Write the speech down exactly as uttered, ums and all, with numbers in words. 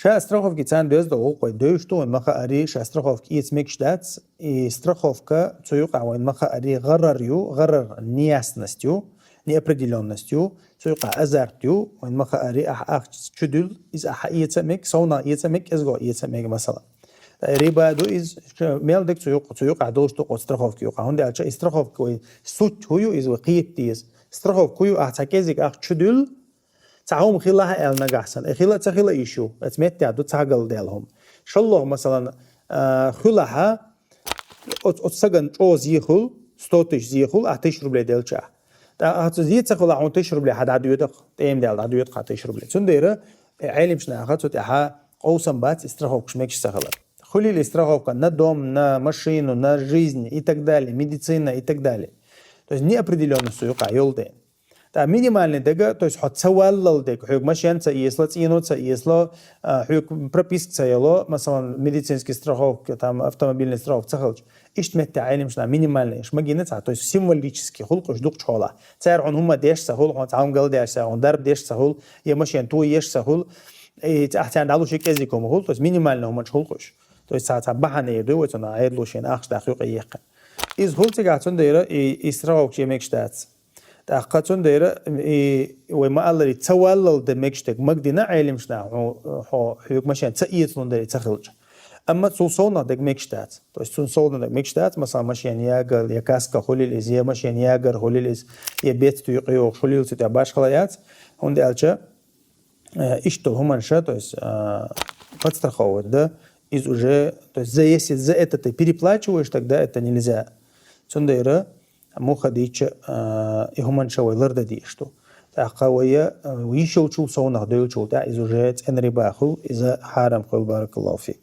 Ша страховки царна доьзда гӀулкъой девш ду, вайн ма-хаъара, ша страховка эца мегаш дац. И страховка цу юкъа вайн ма-хаъара гӀарар ю, гӀарар неясность ю, неопределённость ю, цу юкъа азарт ю, вайн ма-хаъара, ахь ахча чудуьллу, иза ахь эца мег, совнагӀа эца мег, кӀезига эца мег, масала. ТӀаккха риба ду иза, ш-, мел дег цу юкъа, цу юкъа долуш ду кху страховка юкъа. ХӀунда аьлча и страховка вай суть хӀу ю, иза вай кхетаде деза. Страховка хӀу ю, ахь цхьа кӀезига ахча чудуьллу, цхьа хӀума хила а аьлла нагахь санна. Э, хила а ца хила йиш ю, эца меттехь ду цхьа галдаьлла хӀума. ШоллагӀа, масалан, а, хуьлахь, оц-, оцу стагана чӀогӀа зе хуьлу, сто тысяч зе хуьлу, ахь тысяча рублей делчахь. ТӀаккха цу зе ца хуьлахь, хьуна тысяча рублей хьан дӀадоьду-кх, тӀема даьлла дӀадоьду-кх хьан тысяча рублей. Цундела, э, Ӏеламчу наха цу тӀехь къовсам бац и страховкаш мегаш ца хилар. Хуьлийла и страховка на дом, на машину, на жизнь и так далее, медицина и так далее. То есть неопределённость цу юкъа йолу дела. ТӀаккха минимальный дега, то есть хьо ца валлал дега, хьоьга машен ца эцало, цӀено ца эцало, а, хьоьга прописка ца яло, масалан, медицинский страховка, там, автомобильный страховка ца хилча. Иштта меттехь Ӏеламчу наха минимальный иш магийна цхьа, то есть символический хуьлу-кх уьш дукхачу хьолахь. Цара хьуна хӀумма деш ца хуьлу, хьуна цхьа хӀума галдаьлча ца хуьлу, дарба деш ца хуьлу, я машен тоеш ца хуьлу, и ца-, ахь царна дӀалуш кӀезиг хӀума хуьлу, то есть минимальный хӀуманаш хуьлу-кх уьш. То есть цхьа, цхьа бахьана эр ду вай цунах, Ӏедало шена ахча дӀа хьоькхуьйхина. Иза хуьлу цигахь, цундела и, и страховка е мегаш дац. ТӀаккха цундела и вай ма-аллара, ца валлал де мегаш дерг магийна Ӏеламчу наха, хьо, хьо, хьоьга машен ца эцалун дара ца хилча. Амма цул совнагӀа дерг мегаш дац. То есть цул совнагӀа дерг мегаш дац, масалан, машен ягар, я каска хуьлийла иза, я машен ягар хуьлийла иза, я бецтуй къайогӀуш хуьлийла, цу тӀехь башхалла яц. ХӀунда аьлча, э, иштта долу хӀуманаш, то есть, э, подстраховывать да, иза уже, то есть, за, если за это ты переплачиваешь, тогда это нельзя. Цундела муха дийча, э, и хӀуманаш вай лардан дезаш ду. ТӀаккха вай, э, йиш йолчул совнагӀа девллачул тӀаьхьа иза уже цӀена риба хуьлу, иза хьарам хуьлу, баракаллаху фик.